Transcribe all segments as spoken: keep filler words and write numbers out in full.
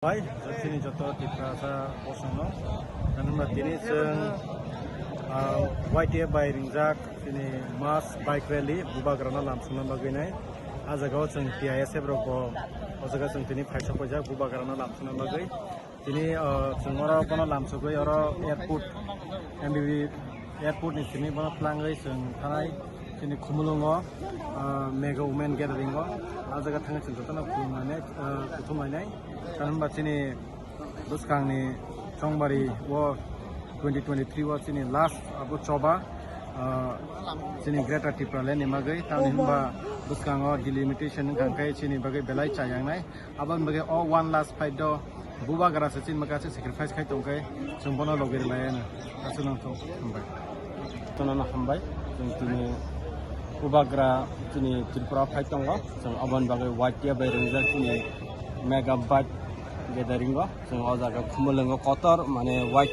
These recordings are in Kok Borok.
Bai, chini joto Tiprasa bosongno. Hwnba tini chwng, ah, Y T F bai ringjak chini mass bike rally Bubagrano lamsokna bagwi nai. Ah jagao chwng T I S F rokbo o jaga chwng tini phaisok paijak Bubagrano lamsokna bagwi. Tini, ah, chwng oro bono lamsogwi oro airport, M B B airport ni simi bono twlangwi chwng thanai chini Khumulwngo, ah, Mega Women Gathering o. Ah jaga thangwi chwng jotono khulumlainai, ah, kuthumlainai. Tamni hwnba chini bwskangni Chongbari o twenty twenty-three o chini last abo choba, ah, chini Greater Tipraland ni bagwi. Tamni hwnba bwskango delimitation wngkha, hwnkhe chini bagwi belai chayangnai. Aboni bagwi o one last fight o Bubagra se chini bagwi sacrifice khai tongkhe chwng bono logi rwlaiya no. Aswkno thung hambai. Tono no hambai. Chwng tini Bubagra chini Tripura phai tongo. Chwng aboni bagwi Y T F bai ringjak chini mega bike gathering o. Chwng o jaga Khumulwngo kotor mane Y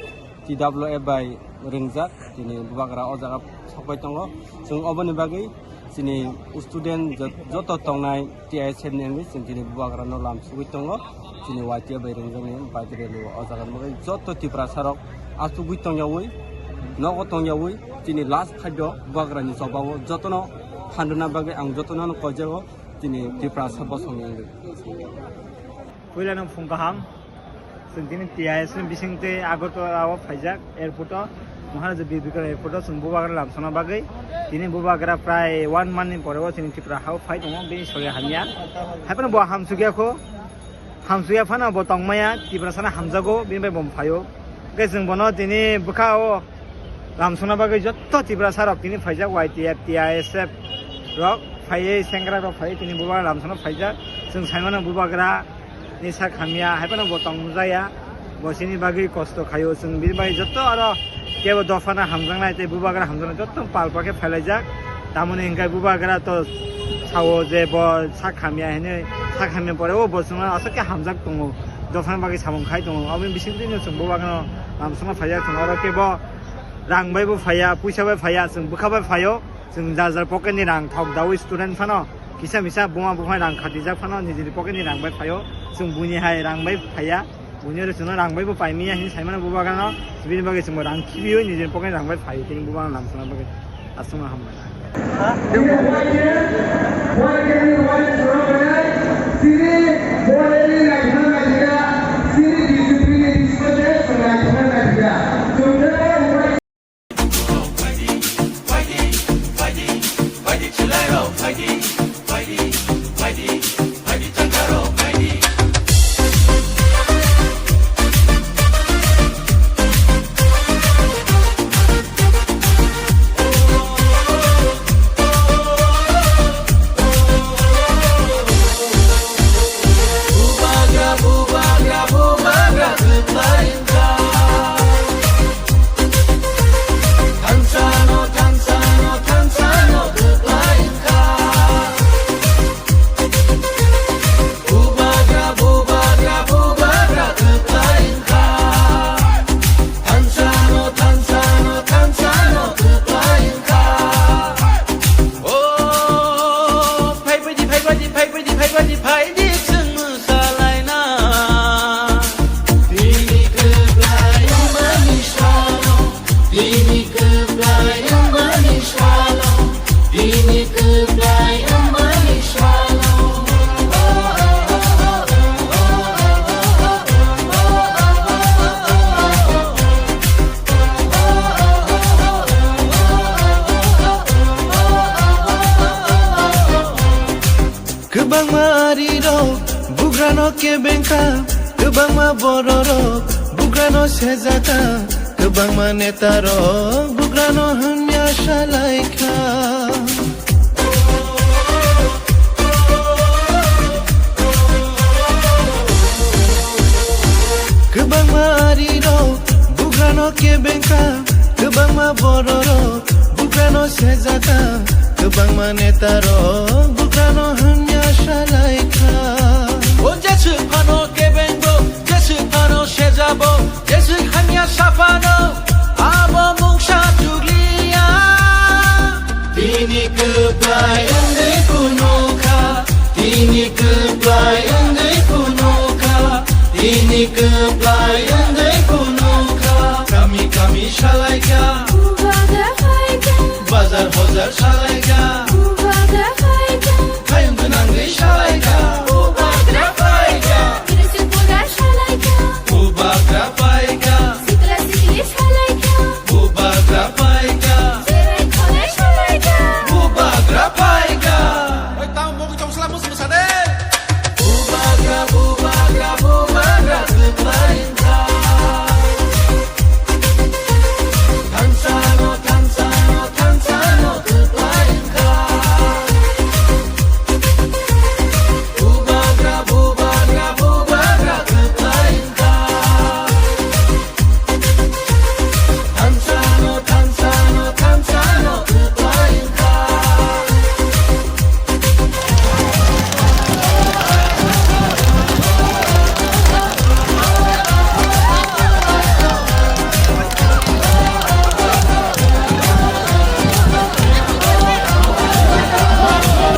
T W F bai ringjak. Chini Bubagra o jaga sokbai tongo. Chwng oboni bagwi chini student jot-, joto tongnai T I S F ni wngwi chwng chini Bubagrano lamsogwi tongo. Chini Y T F bai ringjakni bike rally o jaga nugwi joto Tiprasa rok achugwi tongyawi, nogo tongyawi, chini last fight o Bubagrani chobao jotono phan rwna bagwi ang jotono koijago chini Tiprasa bosongni wngwi. Puila no phung kaham. Chwng tini T I S ni bising tei Agartala o phaijak airport o. Maharaja Bir Bikram airport o chwng Bubagra lamsokna bagwi. Tini Bubagra prai one month ni pore o chini Tripura ha o phai tongo, bini sori hamya. Haiphano bo hamsukya kho. Hamsukya phano bo tongmaya, Tiprasa no hamjago, bini bai bo phaio. Hwnkhe chwng bono tini bwkha o lamsokna bagwi jotto Tiprasa rok tini phaijak, Y T F, T I S F rok phaiwi, sengra rok phaiwi tini Bubagra lamsokna phaijak. Chwng saimano Bubagra ni sak hamya, haiphano bo tong nujaya, bo chini bagwi kosto khaio. Chwng bini bagwi jotto aro kebo dophano hamjaknai tei Bubagra hamjaknai jotto pal pakhe phailaijak. Tamoni hwnkhe Bubagra to sao je bo sak hamya hinwi, sak hamya pore o bo chwngno aswk khe hamjak tongo, dophano bagwi samung khai tongo. Aboni bisingtwi no chwng Bubagrano lamsokna phaijak, chwng oro kebo rang bai bo phaiya, puisa bai phaiya, chwng bwkha bai phaio. Chwng jar jar pocket ni rang thok dawi student phano kisa misa buma buphang rang khatijak phano nijini pocket ni rang bai phaio. Chwng buini hai rang bai phaiya. Buini oro chwngno rang bai bo paimiya hinwi saimano Bubagrano. Bini bagwi chwngbo rang khibiwi nijini pocket ni rang bai phaio. Tini Bubagrano lamsokna bagwi aswkno hambai. O, phaibaidi, phaibaidi, phaibaidi, phaibaidi, phaidi chwng mwsalaina. Bini kwplai wngmani salo, bini kwplai wngmani salo, bini kwplai wngmani salo. Kwbangma arirok bugrano kebengkha, kwbangma bororok bugrano sejaka, kwbangma netarok bugrano hamya salaikha. Kwbangma arirok bugrano kebengkha, kwbangma bororok bugrano sejaka, kwbangma netarok bugrano hamya salaikha. O jeswk phano kebengbo, jeswk phano sejabo, jeswk hamya saphano, abo mungsa chugliya. Bini kwplai wngwi phunukha, bini kwplai wngwi phunukha, bini Ni kwplai wngwi phunukha, kami kami salaikha, bazar hojar salaikha.